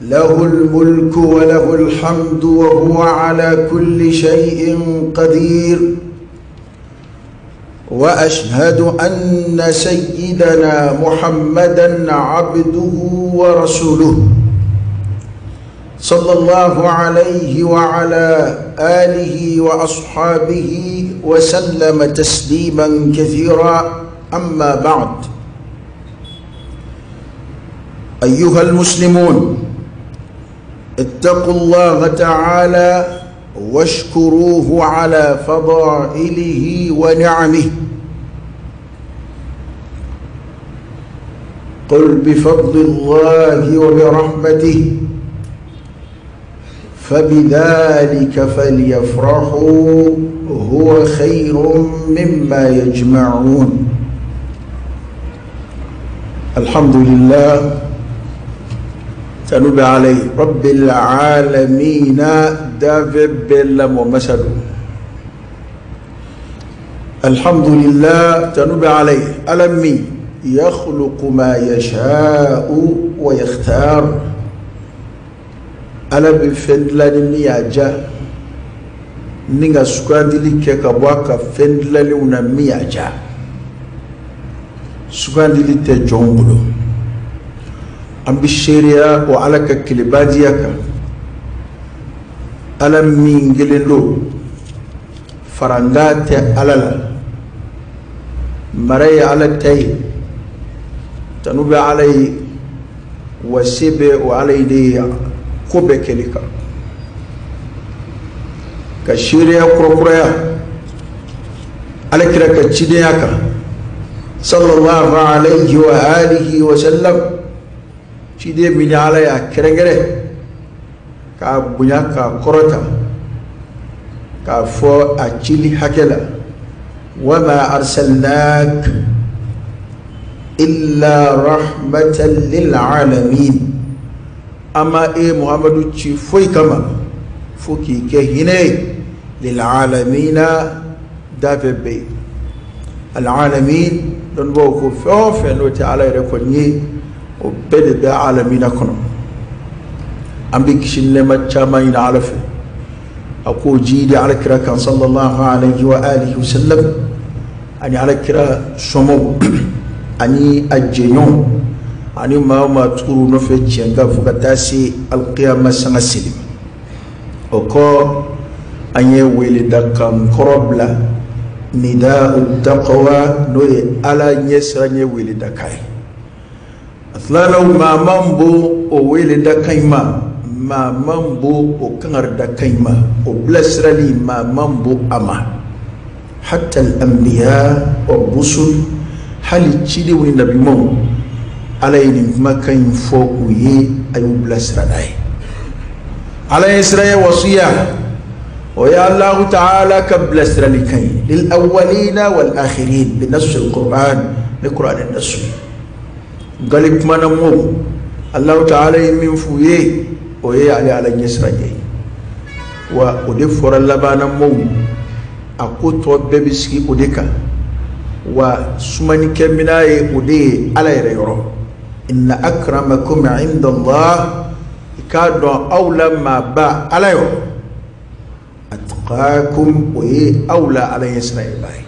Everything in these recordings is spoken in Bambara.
له الملك وله الحمد وهو على كل شيء قدير. وأشهد أن سيدنا محمدا عبده ورسوله صلى الله عليه وعلى آله وأصحابه وسلم تسليما كثيرا. أما بعد، أيها المسلمون، اتقوا الله تعالى واشكروه على فضائله ونعمه. قل بفضل الله وبرحمته فبذلك فليفرحوا هو خير مما يجمعون. الحمد لله تنوب عليه رب العالمين دافع بلم ومسد. الحمد لله تنوب عليه ألمي يخلق ما يشاء ويختار. Ala bɛ fɛn dilan ni min y'a diya, ni ka sugandili kɛ ka bɔ a ka fɛn dilanlenw na min y'a diya. Sugandili tɛ jɔn bolo. An bɛ seereya o Ala ka kelebadiya kan. Ala min kelen don, faranga tɛ Ala la, mara ye Ala ta ye, tanu bɛ Ala ye, wa se bɛ o Ala ye de ye ko bɛɛ kɛli kan. Ka seereya kurakuraya Ala kira ka cidenya kan sallallahu alayhi wa alihi wa sallam, ciden min Ala y'a kɛrɛnkɛrɛn k'a bonya k'a kɔrɔta k'a fɔ a cili hakɛ la, wa ma arsalnak illa rahmatan lil alamin. Ama e Muhammadu ci foyi kama fo k'i kɛ hinɛ ye lil alamina, dafɛ bɛɛ ye. Al alamin, dɔnnibaaw ko fɛn o fɛn n'o tɛ Ala yɛrɛ kɔni ye, o bɛɛ de bɛ alamina kɔnɔ. An bɛ kisi nɛɛma caman ɲini Ala fɛ, a k'o jiidi Ala kira kan sallallahu alayhi wa alihi wa sallam, ani Ala kira somɔgɔw ani a jɛɲɔgɔnw ani maa o maa tugur'u nɔfɛ tiɲɛ kan fo ka taa se alikiyama sanga seli ma. O kɔ, an ye weledakan kɔrɔ bila, nida'u taqwa, n'o ye Ala ɲɛsiran ye weledakan ye. Silamɛw, maa man bon o weledakan in ma, maa man bon o kangaridakan in ma, o bilasirali maa man bon a ma. Hatta al-anbiya wa rusul, hali cidenw ni nabiɲumanw, Ala ye nin kumakan in fɔ u ye, a y'u bilasira n'a ye. Ala ye sira ye wasiya, o ye Alahu ta'ala ka bilasiralikan ye lil awwalina wal akhirin bi nassi al-Qur'an, ni Qur'an nasu ye. Ngali kumana mɔgɔw, Alahu ta'ala ye min f'u ye, o ye ale Ala ɲɛsiran ye. Wa o de fɔra labanna mɔgɔw, a ko tɔ bɛɛ bɛ sigi o de kan. Wa sumanikɛminɛn ye o de ye Ala yɛrɛ yɔrɔ. Inna akramakum inda Allah, i k'a dɔn aw la maaba Ala yɔrɔ, atqakum, o ye aw la Ala ɲɛsiran ye ba ye.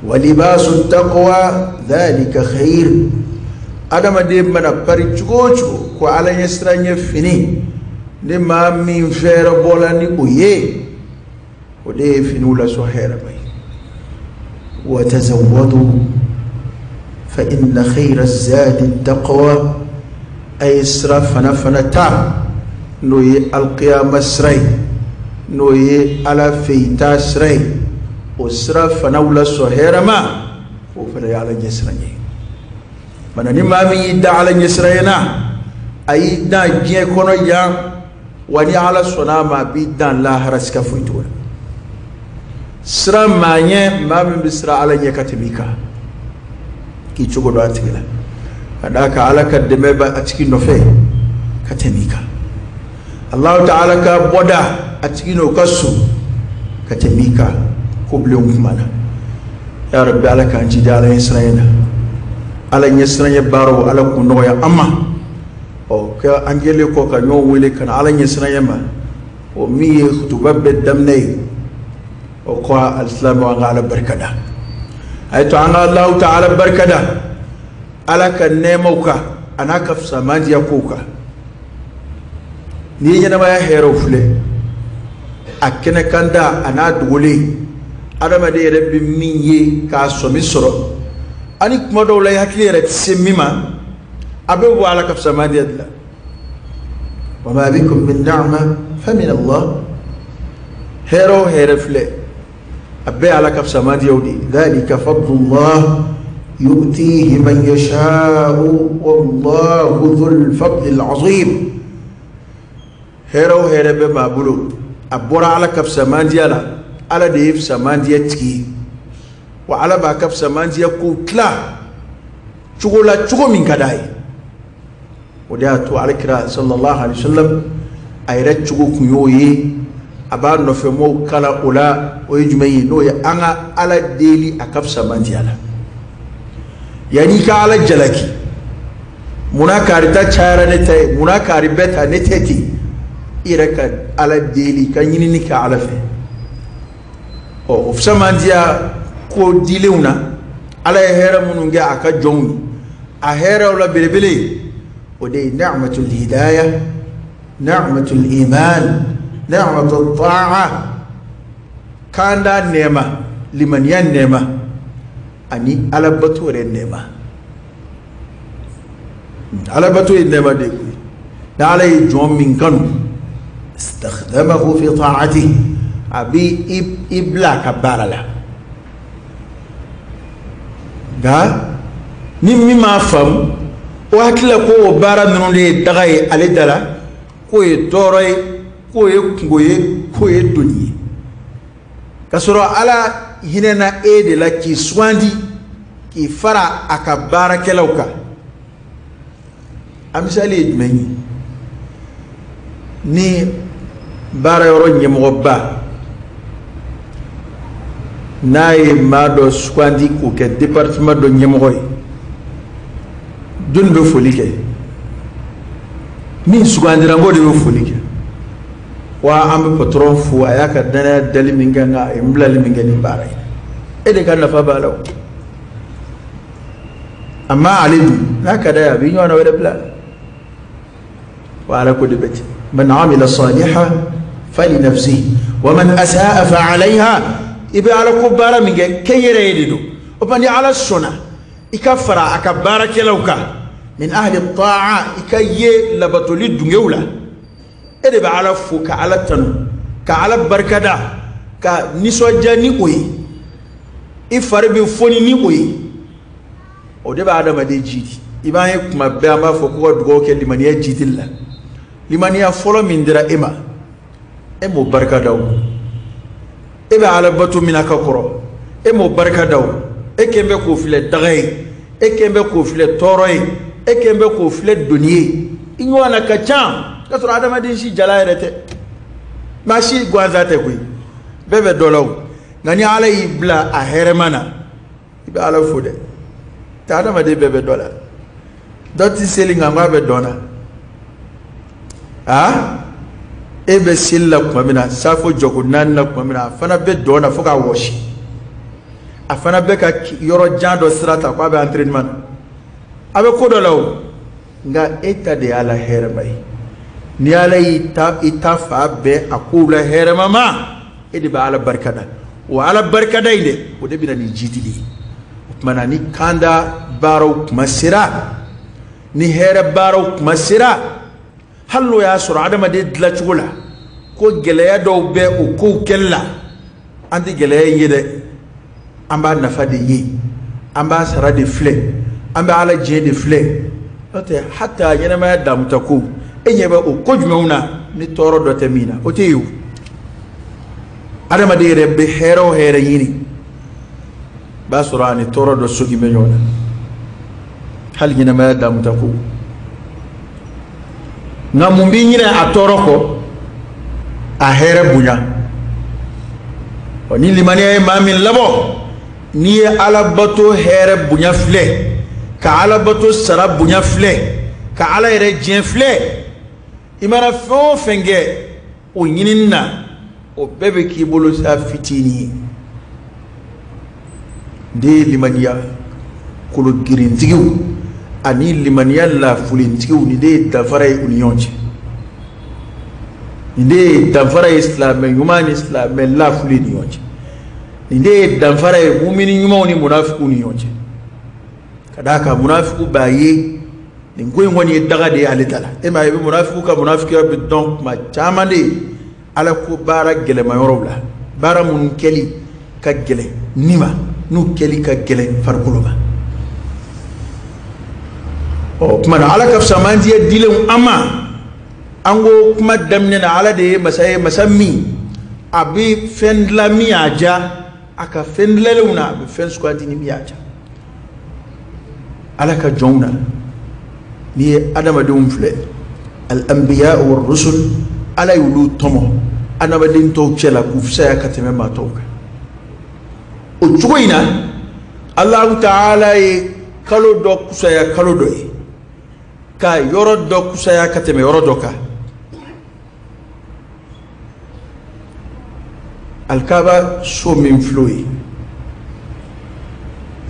Wa libasu taqwa dhalika khair. Adamaden mana pari cogo o cogo ko Ala ɲɛsiran ye fini, ni maa min fɛɛrɛ bɔla ni o ye, o de ye finiw lasɔn hɛrɛ ma ye. Wa tazawwadu fa inna khayra zadi taqwa, a ye sira fana fana ta, n'o ye alqiyama sira ye, n'o ye Ala fɛ sira ye, o sira fanaw lasɔn hɛrɛ ma, o fana ye Ala ɲɛsiran ye. Mana ni maa min y'i da Ala ɲɛsiran ye na, a y'i dan diɲɛ kɔnɔ yan, wa ni Ala sɔnna a ma, a b'i dan lahara, siga foyi t'o la. Sira maa ɲɛ, maa min bɛ siran Ala ɲɛ ka tɛmɛ i kan, k'i cogo dɔn a tigi la, ka d'a kan Ala ka dɛmɛ bɛ a tigi nɔfɛ ka tɛmɛ i kan. Alahu ta'ala ka bɔda a tigi n'o ka surun ka tɛmɛ i kan ko bilenw kuma na. Ya Rabbi, Ala k'an jija Ala ɲɛsiran na, Ala ɲɛsiran baaraw Ala k'u nɔgɔya an ma. Ɔ ka an kɛlen kɔ ka ɲɔgɔn wele ka na Ala ɲɛsiranɲɛ ma, o min ye kutuba bɛɛ daminɛ ye, o ko alisilamɛw an ka Ala barika da. A ye to an ka Alahu taala barika da Ala ka nɛɛmaw kan a n'a ka fisamandiya kow kan. N'i ye ɲɛnamaya hɛrɛw filɛ, a kɛnɛkanda a n'a dogolen, adamaden yɛrɛ bɛ min ye k'a sɔmi sɔrɔ, ani kuma dɔw la i hakili yɛrɛ tɛ se min ma, a bɛ bɔ Ala ka fisamandiya de la. Wa ma bikum min ni'ma fa min Allah. Hɛrɛ o hɛrɛ filɛ, a bɛɛ Ala ka fisamandiyaw de ye. Dhalika fadlullah yu'tihi man yasha'u wallahu dhul fadlil azim. Hɛrɛ o hɛrɛ bɛ maa bolo, a bɔra Ala ka fisamandiya la. Ala de ye fisamandiya tigi ye, wa Ala b'a ka fisamandiya kow tila cogo la cogo min ka d'a ye. O de y'a to Alakira sallallahu alaihi wa sallam a yɛrɛ cogo kun y'o ye, a b'a nɔfɛ mɔgɔw kala o la. O ye jumɛn ye? N'o ye an ka Ala deli a ka fisamandiya la. Yanni i ka Ala jalaki, munna kari ta cayara ne ta ye, munna kari bɛɛ ta ne tɛ ten, i yɛrɛ ka Ala deli ka ɲinini kɛ Ala fɛ. Ɔ o fisamandiya ko dilenw na, Ala ye hɛrɛ minnu kɛ a ka jɔnw ye, a hɛrɛw la belebele o de ye ni'matul hidaya, ni'matul iman, ni'matul ta'a, kanda nɛɛma, limaniya nɛɛma, ani Alabato yɛrɛ nɛɛma. Alabato ye nɛɛma de ye koyi. Ni Ala ye jɔn min kanu, istakhdamahu fi ta'atihi, a bɛ i bila a ka baara la. Nka ni min m'a faamu, o hakili la ko o baara ninnu de ye daga ye ale da la, k'o ye tɔɔrɔ ye, k'o ye kungo ye, k'o ye doni ye, k'a sɔrɔ Ala hinɛna e de la k'i sugandi k'i fara a ka baarakɛlaw kan. A misali ye jumɛn ye? Ni baarayɔrɔ ɲɛmɔgɔba n'a ye maa dɔ sugandi k'o kɛ département dɔ ɲɛmɔgɔ ye, jɔnni bɛ foli kɛ? Min sugandira n k'o de bɛ foli kɛ. Wa an bɛ patron fo, a y'a ka danaya dali min kɛ n kan, a ye n bilali min kɛ nin baara in na, e de ka nafa b'a la o. A ma ale dun, n'a ka d'a ye a b'i ɲɔgɔnna wɛrɛ bila. Wa Ala ko de bɛ ten, man amila salihan fali nafsihi wa man asa'a fa alayha. I bɛ Ala ko baara min kɛ, kɛ yɛrɛ ye de don. O tuma ni Ala sɔnna i ka fara a ka baarakɛlaw kan, min ahli ta'a, i ka ye labatoli dungew la, e de bɛ Ala fo ka Ala tanu ka Ala barikada ka nisɔndiya ni o ye, i fari bɛ foni ni o ye. O de bɛ adamaden jidi. I b'an ye kuma bɛɛ an b'a fɔ ko ka dugawu kɛ limaniya jidili la. Limaniya fɔlɔ min dira e ma, e m'o barika da o. E bɛ Ala bato min na ka kɔrɔ, e m'o barika da o. E kɛn bɛ k'o filɛ daga ye, e kɛn bɛ k'o filɛ tɔɔrɔ ye, e kɛn bɛ k'o filɛ doni ye. I ɲɔgɔnna ka ca, k'a sɔrɔ adamaden si jala yɛrɛ tɛ, maa si gansan tɛ koyi, bɛɛ bɛ dɔ la o. Nka ni Ala y'i bila a hɛrɛma na, i bɛ Ala fo dɛ. Tɛ adamaden bɛɛ bɛ dɔ la, dɔ ti seli nka k'a bɛ dɔn na. Aa, e bɛ seli la tuma min na, safo jɔko naani na tuma min na, a fana bɛ dɔn na fo k'a wɔsi. A fana bɛ ka yɔrɔ jan dɔ sira ta k'a bɛ entraînement na, a bɛ ko dɔ la o. Nka e ta de y'a la hɛrɛma ye. Ni Ala y'i ta i ta fa bɛɛ a kow la hɛrɛma ma, e de bɛ Ala barika da. O Ala barikada in dɛ, o de bɛ na ni jidili ye. O tuma na ni kanda baaraw kuma sera, ni hɛrɛ baaraw kuma sera, hali n'o y'a sɔrɔ adamaden dilancogo la ko gɛlɛya dɔw bɛ o kow kɛli la, an tɛ gɛlɛya in ye dɛ, an b'a nafa de ye, an b'a sara de filɛ, an bɛ Ala diɲɛ de filɛ. N'o tɛ hata ɲɛnamaya damuta ko, e ɲɛ bɛ o ko jumɛnw na ni tɔɔrɔ dɔ tɛ min na, o tɛ yen o. Adamaden yɛrɛ bɛ hɛrɛ o hɛrɛ ɲini, b'a sɔrɔ a ni tɔɔrɔ dɔ sogi bɛ ɲɔgɔn na, hali ɲɛnamaya damuta ko. Nka mun b'i ɲinɛ a tɔɔrɔ kɔ? A hɛrɛ bonya. Ɔ ni limaniya ye maa min labɔ, n'i ye Ala bato hɛrɛ bonya filɛ, ka Ala bato sara bonya filɛ, Ka Ala yɛrɛ diɲɛ filɛ. I mana fɛn o fɛn kɛ o ɲinini na, o bɛɛ bɛ k'i bolo sa fitinin ye. De ye limaniya kolo girintigiw ani limaniya lafulentigiw, nin de ye danfara ye u ni ɲɔgɔn cɛ. Nin de ye danfara ye silamɛ ɲuman ni silamɛ lafulen ni ɲɔgɔn cɛ. Nin de ye danfara ye mumini ɲumanw ni munafikiw ni ɲɔgɔn cɛ. Ka d'a kan munafikiw b'a ye nin ko in kɔni ye daga de ye ale ta la. E m'a ye, i bɛ munafikiw ka munafikiya bɛ dɔn kuma caman de ye Ala ko baara gɛlɛma yɔrɔw la, baara minnu kɛli ka gɛlɛn ni ma, n'u kɛli ka gɛlɛn farikolo ma. Ɔ tuma na Ala ka fisamantiya dilenw an ma, an ko kuma daminɛ na Ala de ye masa ye, masa min a bɛ fɛn dilan min y'a diya, a ka fɛn dilanlenw na a bɛ fɛn sugandi ni min y'a diya. Ala ka jɔnw na, n'i ye adamadenw filɛ, al-anbiya wa rusul, Ala y'olu tɔmɔ adamaden tɔw cɛ la k'u fisaya ka tɛmɛ maa tɔw kan. O cogo in na, Alahu taala ye kalo dɔ kusaya kalo dɔ ye, ka yɔrɔ dɔ kusaya ka tɛmɛ yɔrɔ dɔ kan. Alikaba so min filɛ o ye,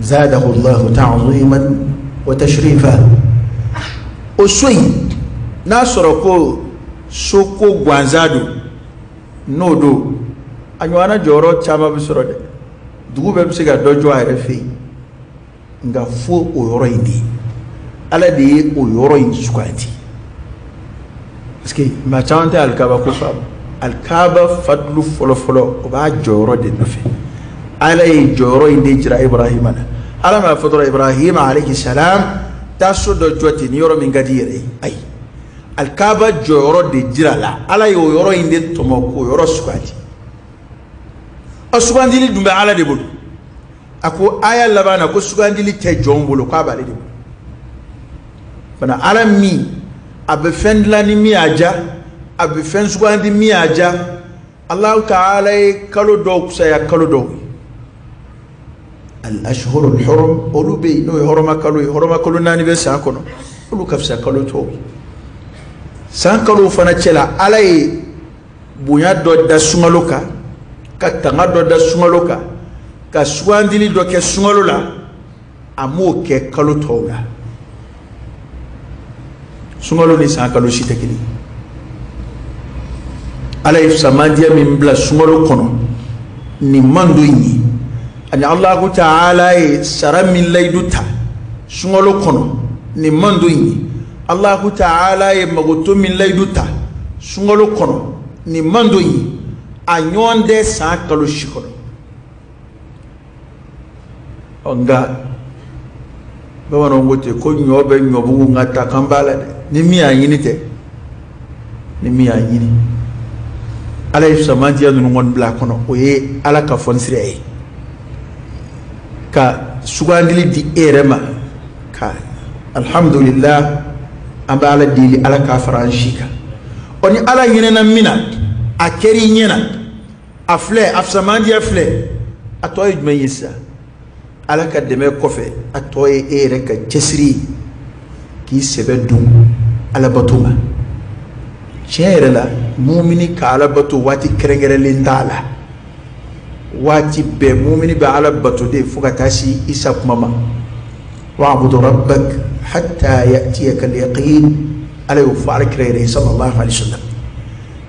zadahu Allahu ta'ziman wa tashrifa. O so in n'a sɔrɔ ko soko gansan don, n'o don, a ɲɔgɔnna jɔyɔrɔ caman bɛ sɔrɔ dɛ. Dugu bɛɛ bɛ se ka dɔ jɔ a yɛrɛ fɛ yen, nka fo o yɔrɔ in de, Ala de ye o yɔrɔ in sugandi. Parce que maa caman tɛ alikaba ko faamu. Alikaba fadulu fɔlɔfɔlɔ, o b'a jɔyɔrɔ de nɔfɛ. Ala ye jɔyɔrɔ in de jira Ibrahima la. Ala m'a fɔ dɔrɔn Ibrahima alayhi salam, taa so dɔ jɔ ten ni yɔrɔ min ka di i yɛrɛ ye. Ayi, alikaba jɔyɔrɔ de jira la. Ala ye o yɔrɔ in de tɔmɔ k'o yɔrɔ sugandi. Ɔ sugandili dun bɛ Ala de bolo. A ko aya laban na ko sugandili tɛ jɔn bolo, k'a b'ale de bolo. Fana Ala min a bɛ fɛn dilan ni min y'a diya, a bɛ fɛn sugandi min y'a diya, Alahu taala ye kalo dɔw kusaya kalo dɔw ye. Al-ashhurul hurum, olu bɛ yen n'o ye hɔrɔma kalo ye, hɔrɔma kalo 4 bɛ san kɔnɔ, olu ka fisa kalo tɔw ye. San kalo fana cɛ la, Ala ye bonya dɔ da sunkalo kan, ka tanga dɔ da sunkalo kan, ka sugandili dɔ kɛ sunkalo la, a m'o kɛ kalo tɔw la. Sunkalo ni san kalo si tɛ kelen. Ala ye fisamandiya min bila sunkalo kɔnɔ nin mando in ye, ani Alahu taala ye sara min layidu ta sunkalo kɔnɔ nin mando in ye, Alahu taala ye magoto min layidu ta sunkalo kɔnɔ nin mando in ye, a ɲɔgɔn tɛ san kalo si kɔnɔ. Ɔ nka bamananw ko ten ko ɲɔ bɛ ɲɔbugu nka ta kan b'a la dɛ, ni min y'a ɲini tɛ, ni min y'a ɲini. Ala ye fisamantiya ninnu kɔni bila a kɔnɔ, o ye Ala ka fɔnisiriya ye, ka sugandili di e yɛrɛ ma, ka alhamdulillah, an bɛ Ala deli Ala k'a fara an si kan. Ɔ ni Ala ɲinɛna min na, a kɛr'i ɲɛna, a filɛ, a fisamantiya filɛ, a tɔ ye jumɛn ye sisan? Ala ka dɛmɛ kɔfɛ, a tɔ ye e yɛrɛ ka cɛsiri ye k'i sɛbɛ don Alabato ma. Tiɲɛ yɛrɛ la, mumini ka Alabato waati kɛrɛnkɛrɛnlen t'a la. Waati bɛɛ mumini bɛ Ala bato de fo ka taa se i sa kuma ma. Wa'budu rabbak hatta ya'tiyaka al-yaqin, Ala y'o fɔ Ala kira yɛrɛ ye sallallahu alaihi wasallam.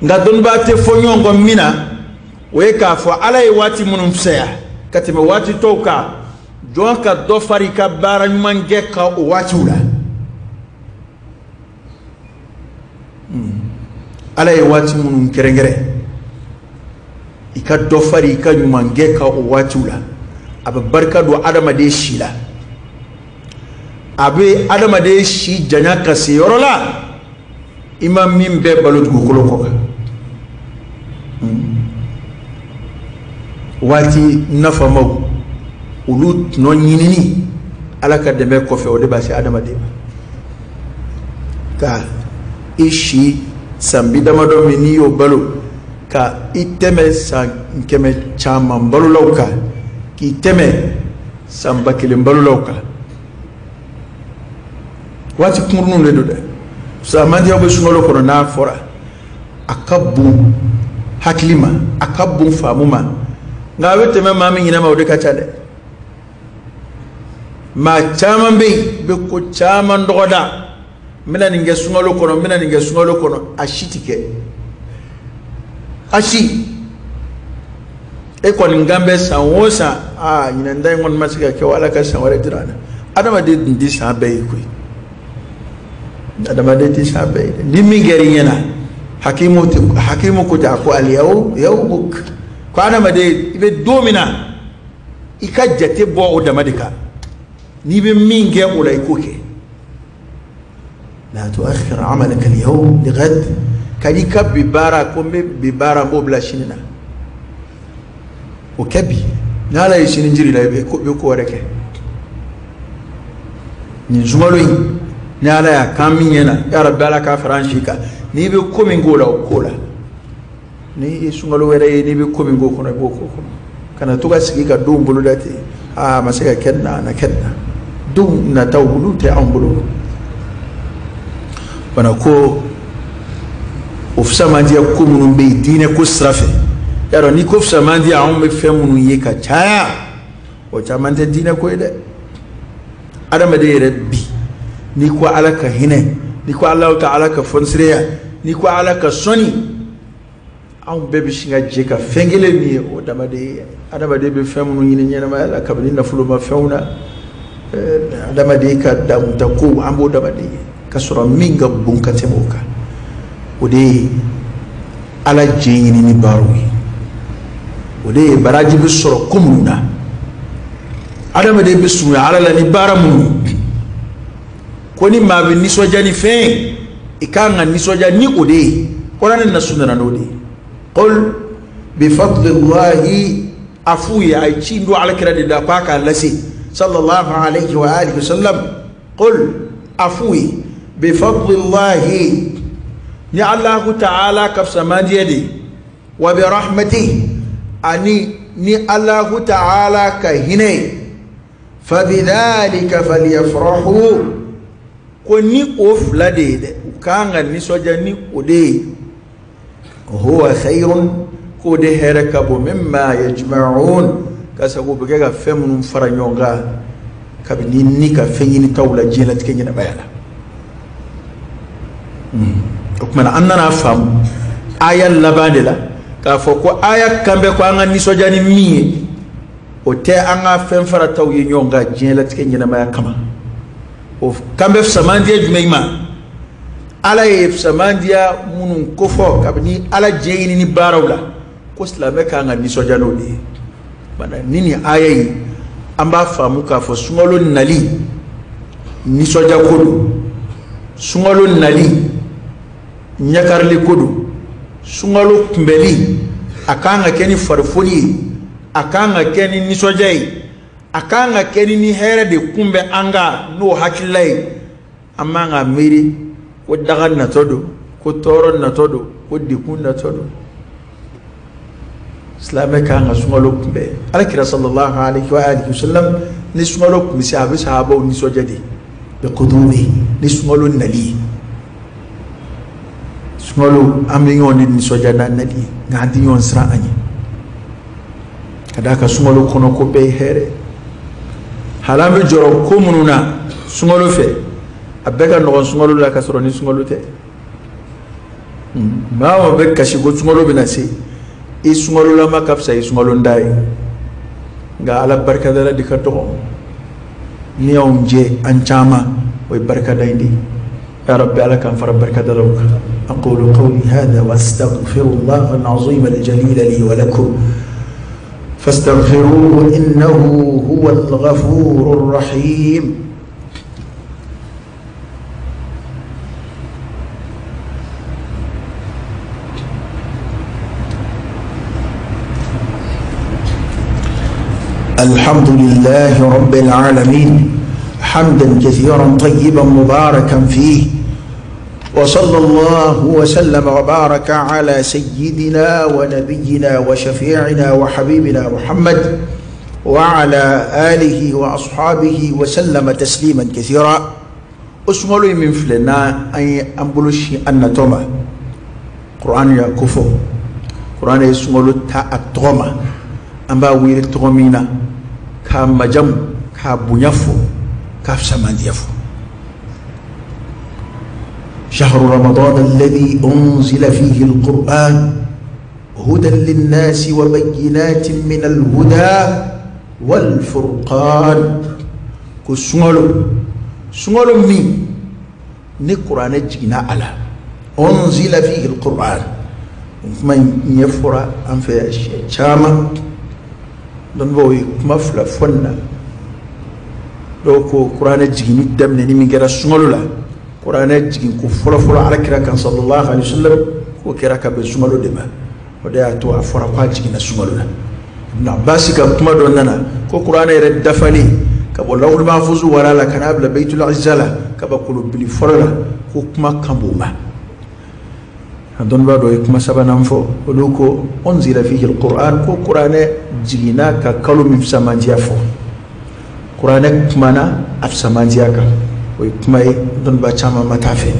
Nka dɔnnibaa tɛ fɔ ɲɔgɔn kɔ min na, o ye k'a fɔ Ala ye waati minnu fisaya ka tɛmɛ waati tɔw kan, jɔn ka dɔ fara i ka baara ɲuman kɛ kan o waatiw la. Ala ye waati minnu kɛrɛnkɛrɛn, i ka dɔ fara i ka ɲuman kɛ kan o waatiw la, a bɛ barika don adamaden si la, a bɛ adamaden si janya ka se yɔrɔ la i ma min bɛɛ balo dugukolo kɔ kan. Waati nafamaw olu tɔnɔ ɲinini Ala ka dɛmɛ kɔfɛ, o de b'a se adamaden ma. Ka i si san bi damadɔ min n'i y'o balo, ka i tɛmɛ san 100 caman balolaw kan, k'i tɛmɛ san 1000 balolaw kan. Waati kunkuruninw de don dɛ. Fisamandiyaw bɛ sunkalo kɔnɔ n'a fɔra a ka bon hakili ma, a ka bon faamu ma, nka a bɛ tɛmɛ maa min ɲinɛ ma o de ka ca dɛ. Maa caman bɛ yen bɛ ko caman dɔgɔda, n bɛna nin kɛ sunkalo kɔnɔ, n bɛna nin kɛ sunkalo kɔnɔ, a si ti kɛ, a si. E kɔni kan bɛ san o san, aa ɲinɛn ta in kɔni ma se ka kɛ o, Ala ka san wɛrɛ dira an na. Adamaden dun tɛ san bɛɛ ye koyi, adamaden tɛ san bɛɛ ye dɛ. Ni min kɛra i ɲɛna, hakimu ko ten, a ko aliyawu yawmuk, ko adamaden i bɛ don min na i ka jate bɔ o dama de kan, n'i bɛ min kɛ o la i k'o kɛ. La tuakhir amalaka al-yawm li ghad, ka n'i ka bi baara ko n bɛ bi baara n b'o bila sini na, o kɛ bi, n'Ala ye sini jiri la i bɛ ko wɛrɛ kɛ. Nin sunkalo in ni Ala y'a kan min ɲɛna, ya Rabbi Ala k'a fara an si kan, n'i bɛ ko min k'o la o k'o la, n'i ye sunkalo wɛrɛ ye n'i bɛ ko min k'o kɔnɔ i b'o k'o kɔnɔ, kana to ka sigi ka denw boloda ten, aa a ma se ka kɛ nin na, a na kɛ nin na, denw nataw olu tɛ anw bolo. Bana ko o fisamandiya ko minnu bɛ yen diinɛ ko sira fɛ, y'a dɔn n'i ko fisamandiya anw bɛ fɛn minnu ye ka caya, o caman tɛ diinɛ ko ye dɛ. Adamaden yɛrɛ bi n'i ko Ala ka hinɛ, n'i ko Alahu ta'ala ka fɔnisireya, n'i ko Ala ka sɔnni, anw bɛɛ bɛ sin ka jɛ ka fɛn kelen min ye o dama de ye. Adamaden bɛ fɛn minnu ɲini ɲɛnamaya la kabini nafolomafɛnw na, adamaden ka damuta ko an b'o dama de ye, ka sɔrɔ min ka bon ka tɛmɛ o kan, o de ye Ala jɛ ɲini ni baaraw ye, o de ye baraji bɛ sɔrɔ ko minnu na, adamaden bɛ surunya Ala la ni baara minnu ye. Ko ni maa bɛ nisɔndiya ni fɛn ye, i kan ka nisɔndiya ni o de ye, Kuranɛ nasu nana n'o de ye. Qul bi fadlillahi, a f'u ye, a ye ci don Alakira de da k'a k'a lase sallallahu alayhi wa alihi wa sallam. Qul, a f'u ye, bi fadlillahi, ni Alahu ta'ala ka fisamandiya de ye, wa bi rahmatihi, ani ni Alahu ta'ala ka hinɛ ye, fa bidhalika falyafrahu, ko ni o fila de ye dɛ, u kan ka nisɔndiya ni o de ye. Huwa khayrun, k'o de hɛrɛ ka bon, mimma yajma'un, ka sago bɛ kɛ ka fɛn minnu fara ɲɔgɔn kan kabini ni ka fɛn ɲinitaw la diɲɛlatigɛ ɲɛnamaya la. O tuma na an nana faamu aya laban de la k'a fɔ ko aya kan bɛ ko an ka nisɔndiya ni min ye, o tɛ an ka fɛn farataw ye ɲɔgɔn kan diɲɛlatigɛ ɲɛnamaya kama. O kan bɛ fisamandiya jumɛn ma? Ala ye fisamandiya minnu kofɔ kabini Ala jɛ ɲini ni baaraw la, ko silamɛ kan ka nisɔndiya n'o de ye. Bana ni nin aya in an b'a faamu k'a fɔ sunkalo nali nisɔndiya ko don, sunkalo nali ɲɛkarili ko don, sunkalo kunbɛli a kan ka kɛ ni farifoni ye, a kan ka kɛ ni nisɔndiya ye, a kan ka kɛ ni hɛrɛ de kunbɛn an kan n'o hakilila ye. An man ka miiri ko daga natɔ don, ko tɔɔrɔ natɔ don, ko degun natɔ don. Silamɛ kan ka sunkalo kunbɛn. Alakira sallallahu alayhi wa alihi wa sallam ni sunkalo kun bɛ se, a bɛ sahabaw nisɔndiya de bi qudumi, ni sunkalo nali ye. Sunkalo an bɛ ɲɔgɔn de nisɔndiya n'a nali ye, nka an tɛ ɲɔgɔn siran an ɲɛ, ka d'a kan sunkalo kɔnɔ ko bɛɛ ye hɛrɛ. Hali an bɛ jɔrɔ ko minnu na sunkalo fɛ, a bɛɛ ka nɔgɔn sunkalo la ka sɔrɔ ni sunkalo tɛ. Maa o maa bɛ kasi ko sunkalo bɛna se, i sunkalolama ka fisa i sunkalonda ye, nka Ala barikadala de ka dɔgɔ. Ni y'anw jɛ an caman, o ye barikada in de ye. Ya Rabbi Ala k'an fara barikadalaw kan. Aqulu qawli hadha wa astaghfirullaha al-azim al-jalil li wa lakum fastaghfiruhu innahu huwa al-ghafurur rahim. الحمد لله رب العالمين حمدا كثيرا طيبا مباركا فيه، وصلى الله وسلم وبارك على سيدنا ونبينا وشفيعنا وحبيبنا محمد وعلى آله وأصحابه وسلم تسليما كثيرا. O sunkalo in min filɛ, n'a an ye an bolo sin an natɔ ma, Kuran y'a ko fɔ. Kuran ye sunkalo ta a tɔgɔ ma, an b'a wele tɔgɔ min na, k'a majamu, k'a bonya fɔ, k'a fisamandiya fɔ. شهر رمضان الذي أنزل فيه القرآن هدى للناس وبينات من الهدى والفرقان. Ko sunkalo, sunkalo min ni kuranɛ jiginna a la, أنزل فيه القرآن. Kuma in ɲɛfɔra an fɛ yan siɲɛ caman. Dɔnnibaaw ye kuma fila fɔ nin na. Dɔw ko kuranɛ jiginni daminɛni min kɛra sunkalo la, kuranɛ jigin ko fɔlɔfɔlɔ ala kira kan صلى الله عليه وسلم, k'o kɛra ka bɛn sunkalo de ma, o de y'a to a fɔra k'a jiginna sunkalo la. Ibn Abbas ka kuma dɔ nana ko kuranɛ yɛrɛ dafalen ka bɔ lawhul mahfuz wara la ka n'a bila Baytul Izza la, ka bɔ kolobili fɔlɔ la, ko kuma kan b'o ma. A dɔnnibaa dɔ ye kuma sabanan fɔ, olu ko أنزل فيه القرآن, ko kuranɛ jiginna ka kalo min fisamandiya fɔ, kuranɛ kumana a fisamandiya kan. O ye kuma ye, dɔnnibaa caman ma t'a fɛ.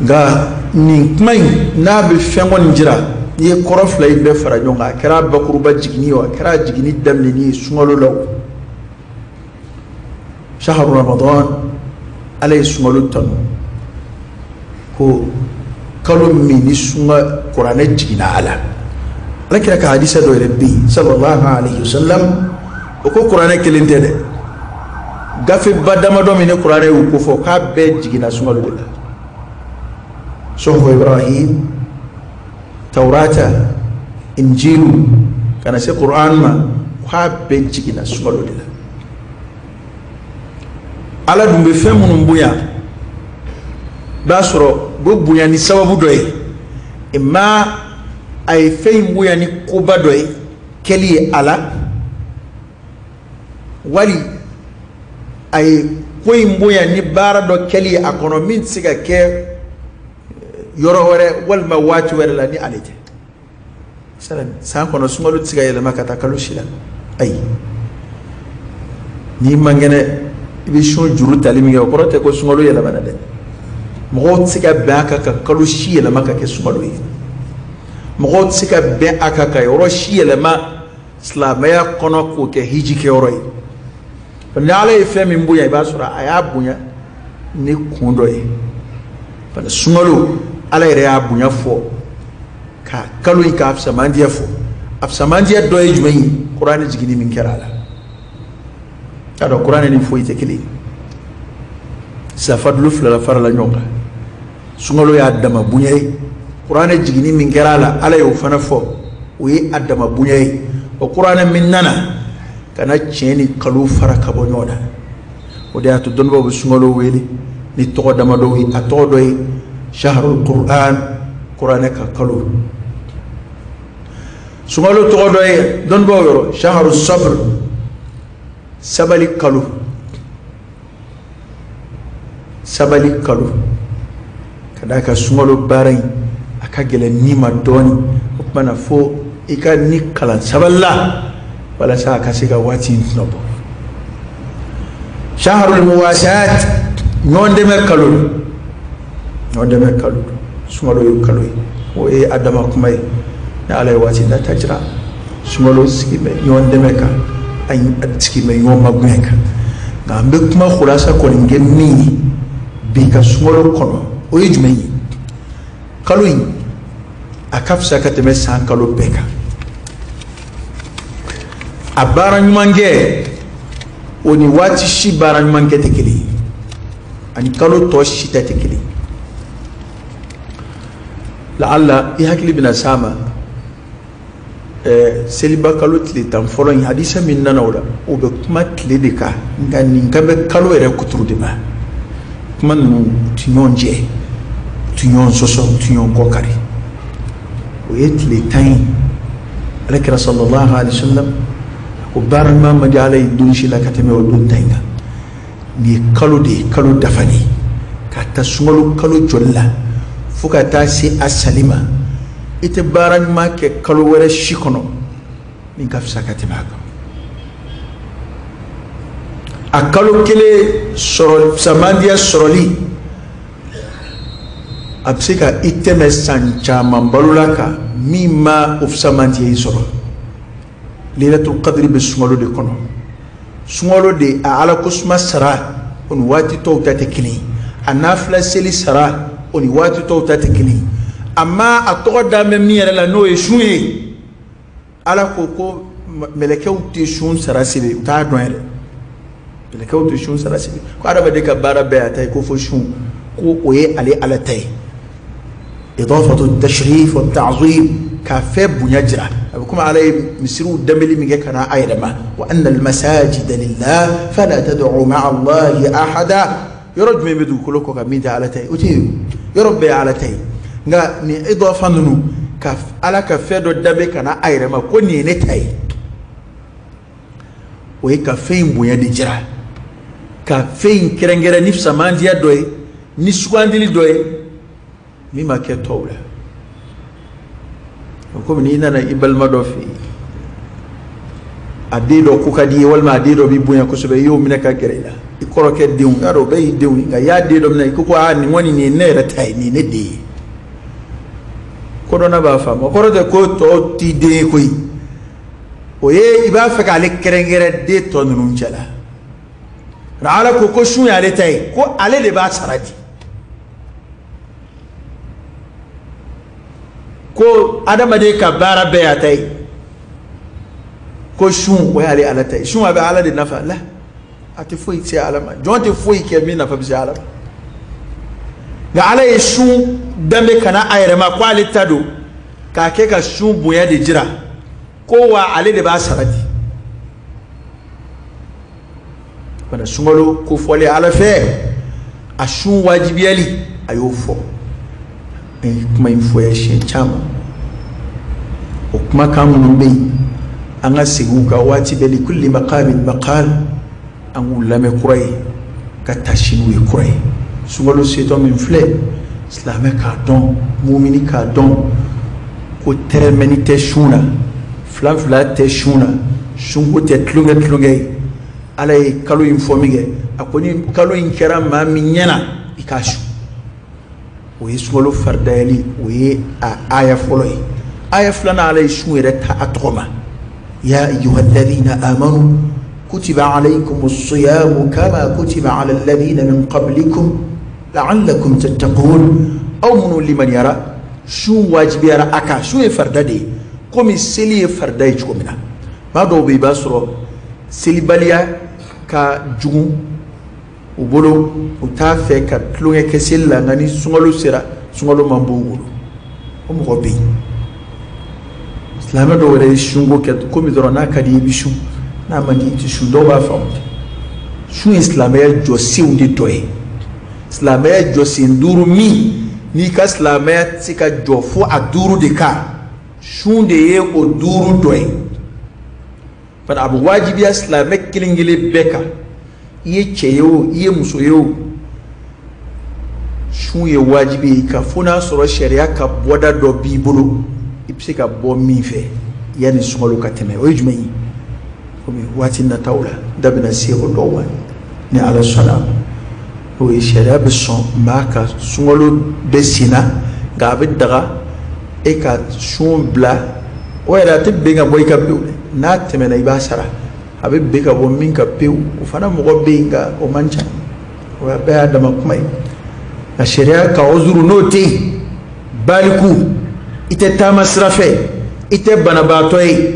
Nka nin kuma in n'a bɛ fɛn kɔni jira, n'i ye kɔrɔ fila in bɛɛ fara ɲɔgɔn kan, a kɛra bakuruba jiginni ye o, a kɛra jiginni daminɛni ye sunkalo la o, شهر رمضان, ala ye sunkalo tanu ko kalo min ni sunka kuranɛ jiginna a la. Ala kira ka hadisa dɔ yɛrɛ bɛ yen صلى الله عليه وسلم, o ko kuranɛ kelen tɛ dɛ, gafeba damadɔ min ni kuranɛ y'u ko fɔ, k'a bɛɛ jiginna sunkalo de la. Sohofo Ibrahim, Taurata, Injilu, ka na se Kuran ma, k'a bɛɛ jiginna sunkalo de la. Ala dun bɛ fɛn minnu bonya, b'a sɔrɔ u bɛ bonya ni sababu dɔ ye, ima a ye fɛn in bonya ni koba dɔ ye kɛli ye a la, wali a ye ko in bonya ni baara dɔ kɛli ye a kɔnɔ min tɛ se ka kɛ yɔrɔ wɛrɛ walima waati wɛrɛ la ni ale tɛ. San kɔnɔ, sunkalo tɛ se ka yɛlɛma ka taa kalo si la. Ayi, n'i man kɛnɛ, i bɛ sun juru tali min kɛ, o kɔrɔ tɛ ko sunkalo yɛlɛmana dɛ. Mɔgɔw tɛ se ka bɛn a kan ka kalo si yɛlɛma ka kɛ sunkalo ye. Mɔgɔw tɛ se ka bɛn a kan ka yɔrɔ si yɛlɛma silamɛya kɔnɔ k'o kɛ hiji kɛyɔrɔ ye. Ni ala ye fɛn min bonya, i b'a sɔrɔ a y'a bonya ni kun dɔ ye. Sunkalo, ala yɛrɛ y'a bonya fɔ ka kalo in k'a fisamandiya fɔ. A fisamandiya dɔ ye jumɛn ye? Kuranɛ jiginni min kɛra a la. Y'a dɔn kuranɛ ni foyi tɛ kelen ye. Safadulu fila la farala ɲɔgɔn kan. Sunkalo y'a dama bonya ye. Kuranɛ jiginni min kɛra a la, ala y'o fana fɔ, o ye a dama bonya ye. O kuranɛ min nana ka na tiɲɛ ni kalo fara ka bɔ ɲɔgɔn na, o de y'a to dɔnnibaaw bɛ sunkalo wele ni tɔgɔ damadɔw ye. A tɔgɔ dɔ ye شهر القرآن, kuranɛ ka kalo. Sunkalo tɔgɔ dɔ ye dɔnnibaaw yɔrɔ شهر الصبر, sabali kalo, sabali kalo. Ka d'a kan sunkalo baara in a ka gɛlɛn ni ma dɔɔni, o tuma na fo i ka ni kalan sabali la walasa a ka se ka waati in tɔnɔ bɔ. شهر المواساة, ɲɔgɔn dɛmɛ kalo, ɲɔgɔn dɛmɛ kalo. Sunkalo ye kalo ye, o ye a dama kuma ye. Ni ala ye waati nata jira, sunkalo sigi bɛ ɲɔgɔn dɛmɛ kan, a sigi bɛ ɲɔgɔn magoɲɛ kan. Nka an bɛ kuma kulasa kɔni kɛ min ye bi ka sunkalo kɔnɔ, o ye jumɛn ye? Kalo in a ka fisa ka tɛmɛ san kalo bɛɛ kan. A baara ɲuman kɛ, o ni waati si baara ɲuman kɛ tɛ kelen ye, ani kalo tɔ si ta tɛ kelen ye. Laala i hakili bɛna s'a ma, seliba kalo tile 10 fɔlɔ in, hadisa min nana o la, o bɛ kuma tile de kan, nka nin kan bɛ kalo yɛrɛ kuturu de ma. Kuma ninnu u ti ɲɔgɔn jɛ, u ti ɲɔgɔn sɔsɔ, u ti ɲɔgɔn kɔ kari. O ye tile 10 ye. Ala kira صلى الله عليه وسلم ko baara ɲuman ma di ala ye don si la ka tɛmɛ o don 10 in kan. Nin ye kalo de ye, kalo dafalen, ka ta sunkalo kalo jɔli la fo ka taa se a sali ma. I tɛ baara ɲuman kɛ kalo wɛrɛ si kɔnɔ min ka fisa ka tɛmɛ a kan. A kalo kelen sɔrɔ samandiya sɔrɔli a bɛ se ka i tɛmɛ san caman balo la kan min ma o fisamantiya i sɔrɔ. Laylatul Qadri bɛ sunkalo de kɔnɔ. Sunkalo de a Ala ko suma sara o ni waati tɔw ta tɛ kelen ye, a nafila seli sara o ni waati tɔw ta tɛ kelen ye. Amma a tɔgɔ da bɛ min yɛrɛ la n'o ye sun ye, Ala ko ko mɛlɛkɛw tɛ sun sara sɛbɛn, u t'a dɔn yɛrɛ. Mɛlɛkɛw tɛ sun sara sɛbɛn ko adamaden ka baara bɛɛ y'a ta ye, ko fo sun, ko o ye ale Ala ta ye. Idafatu tashrif wa ta'zim, ka fɛn bonya jira. A bɛ komi Ala ye misiriw danbeli min kɛ ka na a yɛrɛ ma, wa anna al-masajida lillah fala tad'u ma'a Allahi ahada. Yɔrɔ jumɛn bɛ dugukolo kɔ kan min tɛ Ala ta ye? O tɛ yen. Yɔrɔ bɛɛ ye Ala ta ye. Nka nin idafa ninnu, ka Ala ka fɛn dɔ danbe ka na a yɛrɛ ma ko nin ye ne ta ye, o ye ka fɛn in bonya de jira, ka fɛn in kɛrɛnkɛrɛn ni samandiya dɔ ye, ni sugandili dɔ ye min ma kɛ tɔw la. O komi n'i nana i balima dɔ fɛ yen, a den dɔ ko ka di i ye walima a den dɔ b'i bonya kosɛbɛ, i y'o minɛ ka gɛrɛ i la. I kɔrɔkɛ denw, y'a dɔn o bɛɛ y'i denw ye, nka i y'a den dɔ minɛ, i ko ko aa nin kɔni nin ye ne yɛrɛ ta ye, nin ye ne den ye. Kodɔnna b'a faamu, o kɔrɔ tɛ ko tɔw t'i den ye koyi. O ye i b'a fɛ k'ale kɛrɛnkɛrɛn den tɔ ninnu cɛ la. Nka Ala ko ko sun y'ale ta ye, ko ale de b'a sara di. Ko adamaden ka baara bɛɛ y'a ta ye, ko sun o y'ale Ala ta ye. Sun a bɛ Ala de nafa la, a tɛ foyi se Ala ma. Jɔn tɛ foyi kɛ min nafa bɛ se Ala ma. Nka Ala ye sun danbe ka na a yɛrɛ ma ko ale ta don, k'a kɛ ka sun bonya de jira, ko wa ale de b'a sara di. Bana sunkalo ko fɔlen Ala fɛ, a sun wajibiyali a y'o fɔ. An ye kuma in fɔ ya siɲɛ caman. O kumakan minnu bɛ yen, an ka segin u kan waati bɛɛ, li kulli maqamin maqal, an k'u lamɛn kura ye, ka taasi n'u ye kura ye. Sunkalo setɔ min filɛ, silamɛ k'a dɔn, mumini k'a dɔn ko tɛrɛmɛni tɛ sun na, filan fila tɛ sun na, sunko tɛ tulonkɛ tulonkɛ ye. Ala ye kalo in fɔ min kɛ, a ko ni kalo in kɛra maa min ɲɛna, i k'a sun. O ye sunkalo faridayali, o ye a aya fɔlɔ ye. Aya filanan, Ala ye sun yɛrɛ ta a tɔgɔ ma. Ya ayyuhalladhina amanu kutiba alaykumus siyamu kama kutiba ala alladhina min qablikum la'allakum tattaqun. Aw minnu limaniyara, sun wajibiyara a kan. Sun ye farida de ye, komi seli ye farida ye cogo min na. Maa dɔw bɛ yen, i b'a sɔrɔ selibaliya ka jugu u bolo, u t'a fɛ ka tulonkɛ kɛ seli la, nka ni sunkalo sera, sunkalo man bon u bolo. O mɔgɔ bɛ yen. Silamɛ dɔw yɛrɛ ye sunko kɛ komi dɔrɔn n'a ka di i bɛ sun, n'a man di i tɛ sun. Dɔw b'a faamu. Sun ye silamɛya jɔsenw de dɔ ye. Silamɛya jɔsen duuru min n'i ka silamɛya tɛ se ka jɔ fo a duuru de kan, sun de ye o duuru dɔ ye. Bari a bɛ wajibiya silamɛ kelen kelen bɛɛ kan, i ye cɛ ye o, i ye muso ye o, sun ye wajibi ye i kan, fo n'a sɔrɔ sariya ka bɔda dɔ b'i bolo i bɛ se ka bɔ min fɛ yanni sunkalo ka tɛmɛ. O ye jumɛn ye? Komi waati nataw la da bɛna se o dɔw ma ni Ala sɔnna. O ye sariya bɛ sɔn maa ka sunkalo bɛ sen na, nka a bɛ daga e ka sun bila. O yɛrɛ a tɛ ben ka bɔ i ka pewu dɛ, n'a tɛmɛna i b'a sara. A bɛ ben ka bɔ min ka pewu, o fana mɔgɔ bɛ yen nka o man ca, o bɛɛ y'a dama kuma ye. Nka sariya ka ozuru n'o tɛ yen, baliku, i tɛ taama sira fɛ, i tɛ banabaatɔ ye,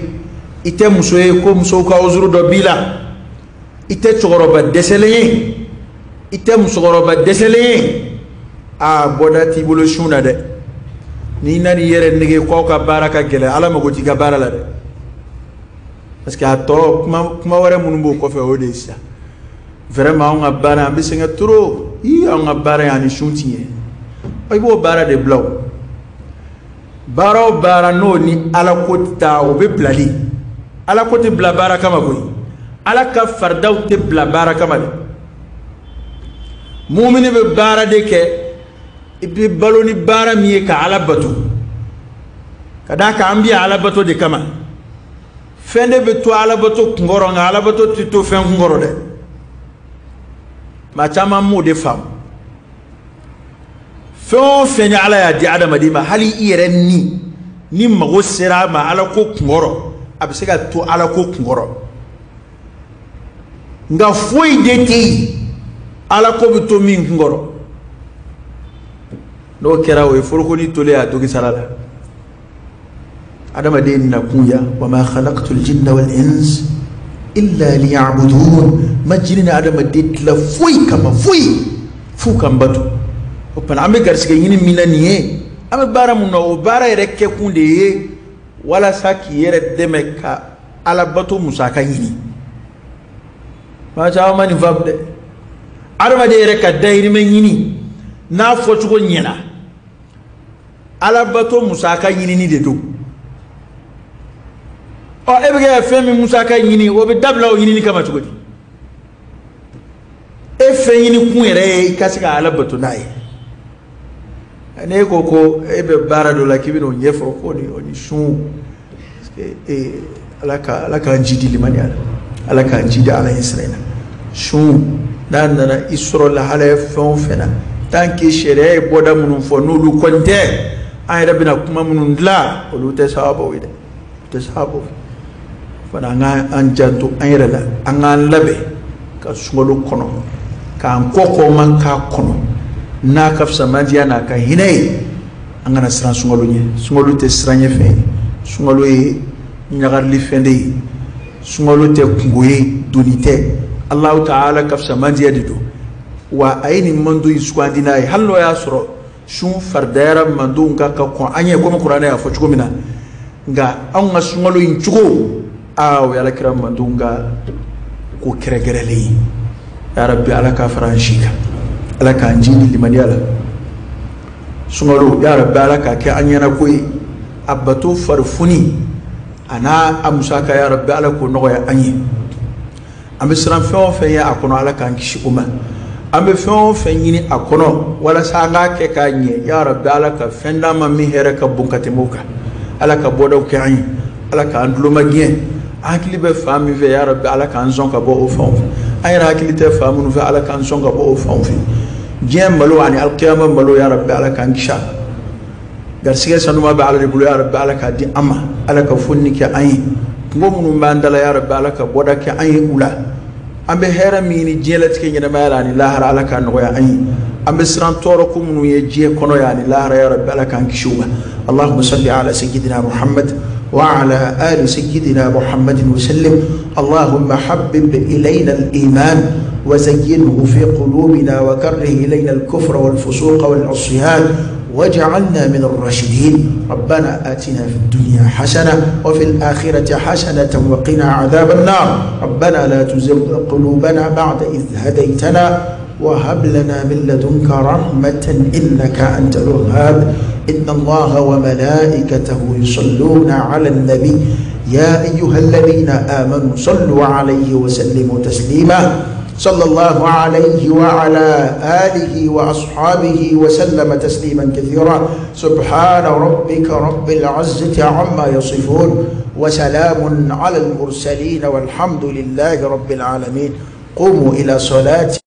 i tɛ muso ye ko musow ka ozuru dɔ b'i la, i tɛ cɛkɔrɔba dɛsɛlen ye, i tɛ musokɔrɔba dɛsɛlen ye, aa bɔda t'i bolo sun na dɛ. N'i nana i yɛrɛ nege k'aw ka baara ka gɛlɛn, Ala mago t'i ka baara la dɛ. Parce que a tɔ kuma wɛrɛ minnu b'o kɔfɛ, o de ye sisan. Vraiment anw ka baara an bɛ sɛgɛn trop, ii anw ka baara in ani sun ti ɲɛ. I b'o baara de bila o. Baara o baara n'o ni Ala ko tɛ taa, o bɛ bilali. Ala ko tɛ bila baara kama koyi. Ala ka faridaw tɛ bila baara kama dɛ. Mumini bɛ baara de kɛ, i bɛ balo ni baara min ye ka Ala bato. Ka d'a kan an bɛ Ala bato de kama. Fɛn de bɛ to Ala bato kunkɔrɔ, nka Ala bato tɛ to fɛn kunkɔrɔ dɛ. Maa caman m'o de faamu. Fɛn o fɛn ni Ala y'a di adamaden ma, hali i yɛrɛ ni mago sera a ma Ala ko kunkɔrɔ, a bɛ se ka to Ala ko kunkɔrɔ. Nka foyi de tɛ yen Ala ko bɛ to min kunkɔrɔ. N'o kɛra o ye forokoni tolen a dogisara la. Adamaden nakun ya wa ma khalaqtul jinna wal ins illa liya'budun. Ma jini ni adamaden tila foyi kama, foyi f'u ka n bato. O tuma an bɛ garisɛgɛ ɲini min na nin ye, an bɛ baara mun na, o baara yɛrɛ kɛkun de ye walasa k'i yɛrɛ dɛmɛ ka Ala bato musaka ɲini. Maa caman ma nin faamu dɛ. Adamaden yɛrɛ ka dahirimɛ ɲini n'a fɔcogo ɲɛna, Ala bato musaka ɲinini de don. Ɔ e bɛ kɛ fɛn min musaka ɲini, o bɛ dabila o ɲinini kama cogo di? E fɛn ɲini kun yɛrɛ ye i ka se ka Ala bato n'a ye. N'e ko ko e bɛ baara dɔ la k'i bɛ n'o ɲɛfɔ ko ni o ni sun, parce que Ala ka Ala k'an jidi limaniya la, Ala k'an jidi Ala ɲɛ sira in na. Sun n'a nana i sɔrɔ lahalaya fɛn o fɛn na, tant que sariya ye bɔda minnu fɔ n'olu kɔni tɛ, an yɛrɛ bɛna kuma minnu dilan olu tɛ sababu ye dɛ, o tɛ sababu ye. Fana an k'an janto an yɛrɛ la, an k'an labɛn ka sunkalo kɔnɔ, k'an kɔ kɔma k'a kɔnɔ, n'a ka fisa mandiya n'a ka hinɛ ye. An kana siran sunkalo ɲɛ. Sunkalo tɛ siranɲɛ fɛn ye, sunkalo ye ɲagarili fɛn de ye, sunkalo tɛ kungo ye, doni tɛ. Alahu ta'ala ka fisa mandiya de don. Wa a ye nin mando in sugandi n'a ye, hali n'o y'a sɔrɔ sun faridayara mandenw kan ka kɔn an ɲɛ komi kuranɛ y'a fɔ cogo min na, nka anw ka sunkalo in cogo, aa o ye Ala kira mandenw ka ko kɛrɛnkɛrɛnlen ye. Ya Rabbi, Ala k'a fara an si kan, Ala k'an ji ni limaniya la. Sunkalo, ya Rabbi, Ala k'a kɛ an ɲɛna ko ye, a bato farifoni a n'a a musaka, ya Rabbi, Ala k'o nɔgɔya an ye. An bɛ siran fɛn o fɛn ye a kɔnɔ, Ala k'an kisi o ma. An bɛ fɛn o fɛn ɲini a kɔnɔ walasa an k'a kɛ k'a ɲɛ, ya Rabbi, Ala ka fɛn d'an ma min hɛrɛ ka bon ka tɛmɛ o kan. Ala ka bɔdaw kɛ an ye, Ala k'an tuloma gɛn. An hakili bɛ fan min fɛ, ya Rabbi, Ala k'an sɔn ka bɔ o fanw fɛ. An yɛrɛ hakili tɛ fan minnu fɛ, Ala k'an sɔn ka bɔ o fanw fɛ. Diɲɛ malo ani alikiyama malo, ya Rabbi, Ala k'an kisi a ma. Garisɛgɛ sanuma bɛ Ala de bolo, ya Rabbi, Ala k'a di an ma, Ala ka fonni kɛ an ye. Kungo minnu b'an da la, ya Rabbi, Ala ka bɔda kɛ an ye u la. An bɛ hɛrɛ min ɲini diɲɛlatigɛ ɲɛnamaya la ani lahara, Ala k'a nɔgɔya an ye. An bɛ siran tɔɔrɔ ko minnu ye diɲɛ kɔnɔ yan ani lahara, ya Rabbi, Ala k'an kisi u ma. Allahumma salli ala sayyidina Muhammad wa ala ali sayyidina Muhammadin wa sallim. Allahumma habbib ilayna al-iman wa zayyinhu fi qulubina wa karrih ilayna al-kufra wal fusuqa wal 'isyan واجعلنا من الراشدين. ربنا آتنا في الدنيا حسنة وفي الآخرة حسنة وقنا عذاب النار. ربنا لا تزغ قلوبنا بعد إذ هديتنا وهب لنا من لدنك رحمة إنك أنت الوهاب. إن الله وملائكته يصلون على النبي يا أيها الذين آمنوا صلوا عليه وسلموا تسليما. صلى الله عليه وعلى آله وأصحابه وسلم تسليما كثيرا. سبحان ربك رب العزة عما يصفون وسلام على المرسلين والحمد لله رب العالمين. قوموا إلى صلاة.